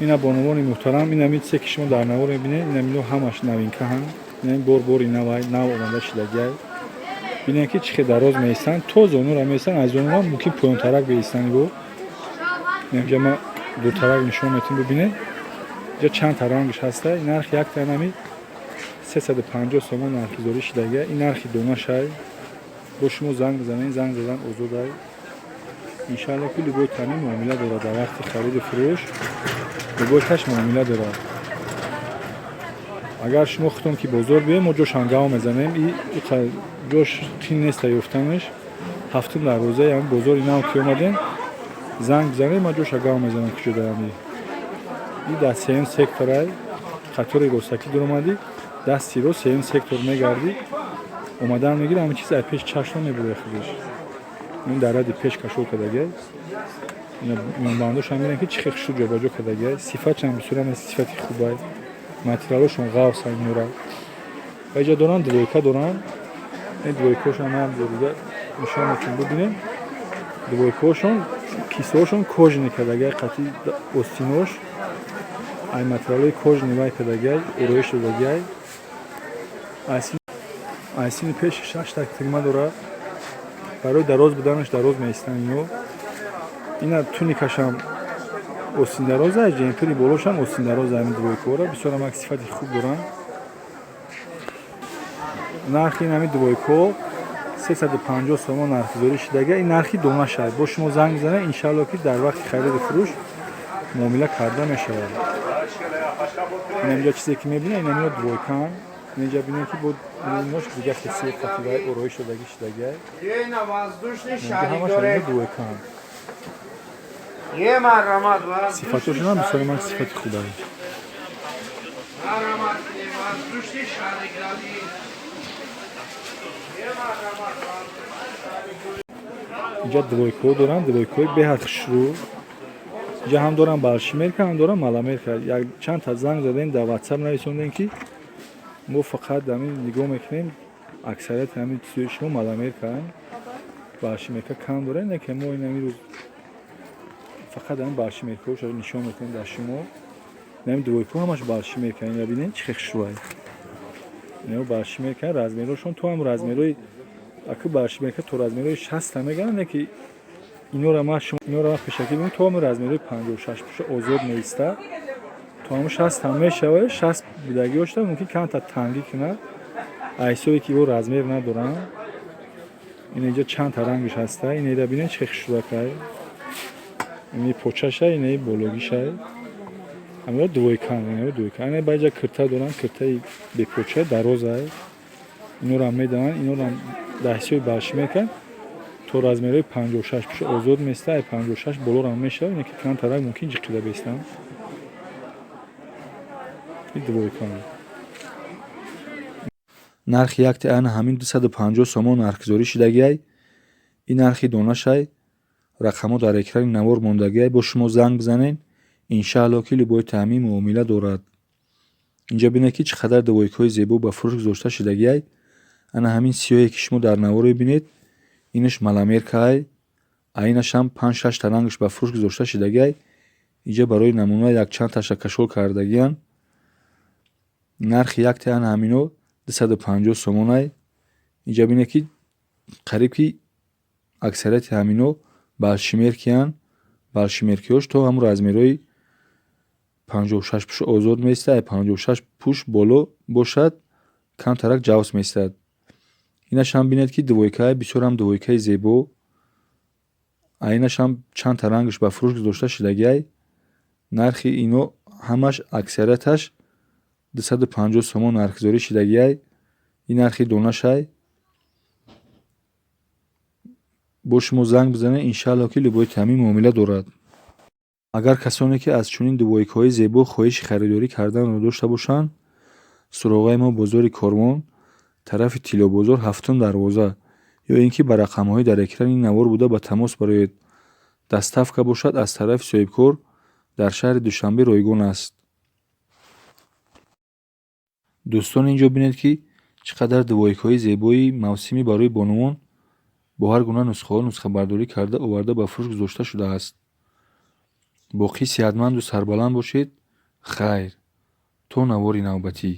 Ина, бонувони муҳтарам, ин ҳамин чизе, ки шумо дар навор мебинед, ин ҳамино ҳамаш новинка ҳам. Ин бор бори навай, нав омада шидагиай. Бинед, ки чӣ хел дароз меистанд, то зонура меистанд, аз зонура мумкин поёнтарак беистанд. Бо инҷа ма дуртарак нишон метем, бибинед, инҷа чанд та рангш ҳаста. Нархи якта ҳами 350 сомон нархгузорӣ шидагия. Ин нархи донашай. Бо шумо занг бизанед, занг задан озодай. Иншаалло, ки любой тани муомила дорад. Дар вақти хариду фурӯш любой таш муомила дорад. Агар шумо худтон ки бозор биёед, мо ҷош ҳангома мезанем. И ҷош қин неста ёфтанаш. Ҳафтум дарвозаи ҳамин бозори нав ки омадем, занг бизанед, ма ҷош ҳангома мезанам, куҷо дарами. И дар сеюм секторай, қатори ростакӣ дуромадӣ, дасти рост, сеюм сектор мегардӣ, омадан мегирӣ. Ҳамин чиз ай пеш чашм мебурад худаш. Ин дар ради пеш кашол кардагиай. Миёнбандошам бинем, ки чӣ хел хушрӯ ҷобаҷо кардагиай. Сифатшам бисёрам сифати хубай, материалошон ғафс инора. Ва иҷа доранд, двойка доранд. Ин двойкаошам ҳам дига нишон метем, бибинем. Двойкаошон кисаошон кожаный кардагиай, қати остинош ай материалҳои кожаный вай кардагиай, ороиш додагиай. Айсини пеш шашта тигма дорад, барои дароз буданаш дароз меистанд ино. Ина туникашам остиндароза, джемпери болошам остиндароза. Ҳамин двойкаҳоро бисёрам як сифати хуб доранд. Нархи ин ҳамин двойкаҳо 350 сомон нархгузорӣ шидага. Ин нархи донашай. Бо шумо занг бизанед, иншаалло, ки дар вақти хариду фурӯш муомила карда мешавад. Инамиҷа чизе ки мебинед, инамино двойкаанд. Инҷа бинед, ки бо инош дига хеси қативай ороиш додагӣ шидагиай. Ҳамаш двойкаанд. Сифатошонам бисёр ман сифати хубае. Воздушный шарик. Е марҳамат. Инҷа двойкаҳо доранд, двойкаҳои беҳад хушрӯ. Инҷа ҳам дорам большемерка, ҳам дорам маломерка. Як чанд та занг задем, дар Ватсап нависондем, ки мо фақат ҳамин нигоҳ мекунем, аксарияти ҳамин чизои шумо маломеркаанд, большемерка кам дорем. Не ки мо ин ҳамин рӯз фақат ҳамин большемеркаҳоша нишон мекунем дар шумо. Ҳамин двойкаҳо ҳамаш большемерка. Ина бинед, чӣ хел хушрӯай. Ино большемерка, размерҳошон то ҳам размерҳои аку большемерка то размерҳои 60 мегананд, не ки инора ма шумо инора ма пешакӣ бинем, то ҳамин размерҳои 56 пуша озод меистад, то ҳамн 60 ҳам мешавад. 60 будагиҳошта мумкин камтар тангӣ кунад, аз ҳисобе ки ё размер надоранд. Ин инҷа чанд та рангаш ҳаста. Инера бинед, чӣ хел хушрӯакай. Ини почашай, инаи бологишай. Ҳамиро двойкан, инаро двойкан. Ина ба инҷа кирта доранд, киртаи бепоча, дарозай. Инорам медаванд, инорам дар ҳисоби большемерка то размерҳои 56 пуша озод места, ай 56 болорам мешавад, ине ки камтарак мумкин ҷиқида бестанд. И двойкан. Нархи якти ана ҳамин 250 сомон нархгузорӣ шудагиай. Ин нархи донашай. Рақамҳо дар экрани навор мондагиай, бо шумо занг бизанед, иншаалло, ки любой таъмин муомила дорад. Инҷа бинед, ки чӣ қадар двойкаҳои зебо ба фурӯш гузошта шудагиай. Ана ҳамин сиёҳе, ки шумо дар навор мебинед, инаш маломеркаай. Айнашам панҷ шаш та рангаш ба фурӯш гузошта шудагиай. Инҷа барои намуна якчанд таша кашол кардагиянд. Нархи якти ана ҳамино 250 сомонай. Инҷа бинед, ки қариб ки аксарияти ҳамино большемеркиянд. Большемеркиҳош то ҳамун размерҳои 56 пуш озод меистад, ай 56 пуш боло бошад, камтарак ҷавс меистад. Инашам бинед, ки двойкаи бисёрам двойкаи зебо. Айнашам чандта рангаш ба фурӯш гузошта шудагиай. Нархи ино ҳамаш аксарияташ 250 сомон нархгузорӣ шудагиай. Ин нархи донашай. Бо шумо занг бизанед, иншаалло, ки любой таъмин муомила дорад. Агар касоне, ки аз чунин двойкаҳои зебо хоҳиши харидорӣ карданро дошта бошанд, суроғаи мо бозори Корвон, тарафи Тиллобозор, ҳафтум дарвоза, ё ин ки ба рақамҳои дар экрани навор буда ба тамос бароед. Доставка бошад, аз тарафи соҳибкор дар шаҳри Душанбе ройгон аст. Дӯстон, инҷо бинед, ки чӣ қадар двойкаҳои зебои мавсимӣ барои бонувон бо ҳар гуна нусхаҳо нусхабардорӣ карда, оварда ба фурӯш гузошта шудааст. Боқӣ сиҳатманду сарбаланд бошед. Хайр, то навори навбатӣ.